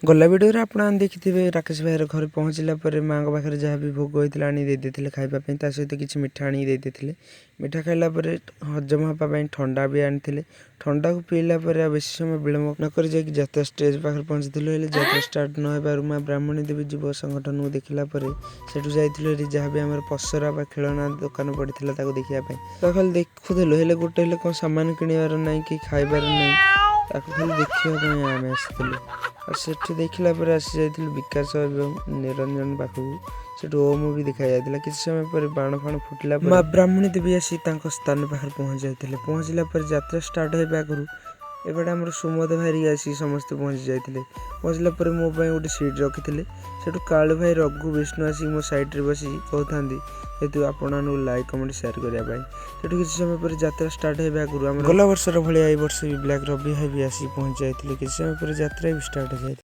ଗଲା ଭିଡ଼ିଓରେ ଆପଣମାନେ ଦେଖିଥିବେ, ରାକେଶ ଭାଇର ଘରେ ପହଞ୍ଚିଲା ପରେ ମାଆଙ୍କ ପାଖରେ ଯାହା ବି ଭୋଗ ହେଇଥିଲା ଆଣି ଦେଇ ଦେଇଥିଲେ ଖାଇବା ପାଇଁ। ତା ସହିତ କିଛି ମିଠା ଆଣିକି ଦେଇ ଦେଇଥିଲେ। ମିଠା ଖାଇଲା ପରେ ହଜମ ହେବା ପାଇଁ ଥଣ୍ଡା ବି ଆଣିଥିଲେ। ଥଣ୍ଡାକୁ ପିଇଲା ପରେ ଆଉ ବେଶୀ ସମୟ ବିଳମ୍ବ ନକରି ଯାଇକି ଯାତ୍ରା ଷ୍ଟେଜ୍ ପାଖରେ ପହଞ୍ଚିଥିଲୁ। ହେଲେ ଯାତ୍ରା ଷ୍ଟାର୍ଟ ନ ହେବାରୁ ମା ବ୍ରାହ୍ମଣୀ ଦେବୀ ଯୁବ ସଂଗଠନକୁ ଦେଖିଲା ପରେ ସେଠୁ ଯାଇଥିଲୁ ହେରି ଯାହା ବି ଆମର ପସରା ବା ଖେଳନା ଦୋକାନ ପଡ଼ିଥିଲା ତାକୁ ଦେଖିବା ପାଇଁ। ତ ଖାଲି ଦେଖୁଥିଲୁ, ହେଲେ ଗୋଟେ ହେଲେ କ'ଣ ସାମାନ କିଣିବାର ନାହିଁ କି ଖାଇବାର ନାହିଁ, ତାକୁ ଖାଲି ଦେଖିବା ପାଇଁ ଆମେ ଆସିଥିଲୁ। ଆଉ ସେଠୁ ଦେଖିଲା ପରେ ଆସି ଯାଇଥିଲୁ ବିକାଶ ଏବଂ ନିରଞ୍ଜନ ପାଖକୁ। ସେଠୁ ଓମ ବି ଦେଖାଯାଇଥିଲା। କିଛି ସମୟ ପରେ ବାଣ ଫାଣ ଫୁଟିଲା ପରେ ମା ବ୍ରାହ୍ମଣୀ ଦେବୀ ଆସି ତାଙ୍କ ସ୍ଥାନ ପାଖରେ ପହଞ୍ଚି ଯାଇଥିଲେ। ପହଞ୍ଚିଲା ପରେ ଯାତ୍ରା ଷ୍ଟାର୍ଟ ହେବା ଆଗରୁ ଏପଟେ ଆମର ସୁମୋଦ ଭାଇରିକା ଆସିକି ସମସ୍ତେ ପହଞ୍ଚି ଯାଇଥିଲେ। ପହଞ୍ଚିଲା ପରେ ମୋ ପାଇଁ ଗୋଟେ ସିଟ୍ ରଖିଥିଲେ। ସେଠୁ କାଳୁ ଭାଇ, ରଘୁ, ବିଷ୍ଣୁ ଆସିକି ମୋ ସାଇଡ଼୍ରେ ବସି କହୁଥାନ୍ତି ଯେହେତୁ ଆପଣମାନଙ୍କୁ ଲାଇକ୍, କମେଣ୍ଟ, ସେୟାର କରିବା ପାଇଁ। ସେଠୁ କିଛି ସମୟ ପରେ ଯାତ୍ରା ଷ୍ଟାର୍ଟ ହେବା ଆଗରୁ ଆମର ଗଲା ବର୍ଷର ଭଳିଆ ଏଇ ବର୍ଷ ବି ବ୍ଲାକ୍ ରବି ଭାଇ ବି ଆସିକି ପହଞ୍ଚି ଯାଇଥିଲେ। କିଛି ସମୟ ପରେ ଯାତ୍ରା ବି ଷ୍ଟାର୍ଟ ହେଇଯାଇଥିଲା।